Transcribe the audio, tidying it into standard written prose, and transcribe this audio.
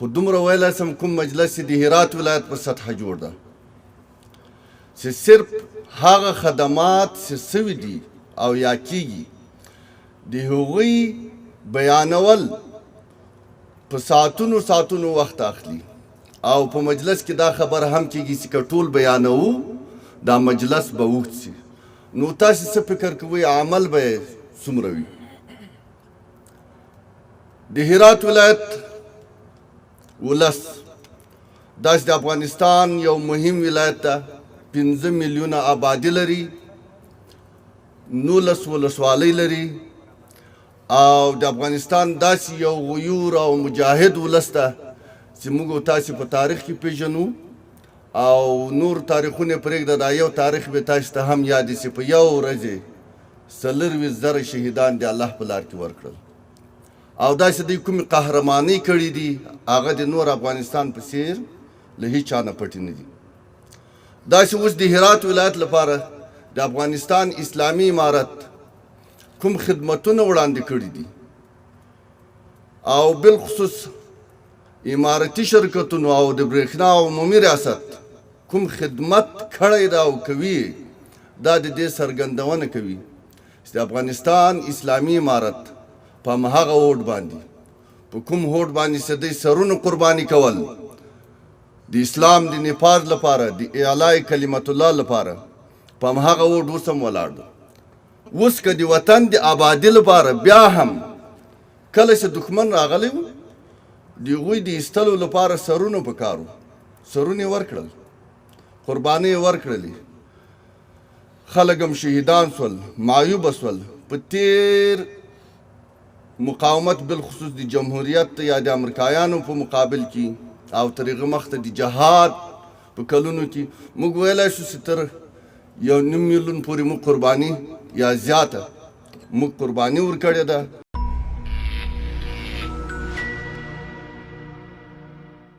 خو دومره ویلای سم کوم مجلس چې د هرات ولایت په سطحه جوړ ده چې صرف هغه خدمات چې سوي دي او یا کیږي د هغوی بیانول په ساعتونو ساعتونو وخت اخلي او په مجلس کې دا خبره هم کیږي چې که ټول بیانوو دا مجلس به اوږد سي، نو تاسې څه فکر کوئ عمل به یې څومره وي؟ د هرات ولایت ولس داسې د افغانستان یو مهم ولایت ده، 5 میلیونه آبادي لري، 19 ولسوالۍ لري او د افغانستان داسې یو غیور او مجاهد ولس ده چې موږ او تاسې په تاریخ کې پیژنو او نور تاریخونه پرېږده، دا یو تاریخ به تاسې ته هم یاد چې په یو ورځ یې 24,000 شهیدان د الله په لار کې ورکړل او داسې دوی کومې قهرمانۍ کړې دي هغه د نور افغانستان په څیر له هیچا نه پټې نه دي. داسې اوس د هرات ولایت لپاره د افغانستان اسلامي امارت کوم خدمتونه وړاندې کړي دي او بالخصوص امارتي شرکتونو او د برېښنا عمومي ریاست کوم خدمت کړی ده او کوي، دا د دې څرګندونه کوي چې د افغانستان اسلامي امارت په هماغه هوډ باندې په کوم هوډ باندې چې دوی سرونه قرباني کول د اسلام د نفاذ لپاره، د اعلاء کلمت الله لپاره، په هماغه هوډ اوس هم ولاړ ده. اوس که د وطن د آبادي لپاره بیا هم کله چې دښمن راغلی و د هغوی د ایستلو لپاره سرونه پکار وو، سرونه یې ورکړل، قربانۍ یې ورکړلې، خلک هم شهیدان سول، معیوبه سول. په تیر مقاومت بالخصوص د جمهوریت یا د امریکایانو په مقابل کې او تر هغه مخته د جهاد په کلونو کې موږ ویلای شو چې تر 1.5 میلیون پورې موږ قرباني یا زیاته موږ قرباني ورکړې ده.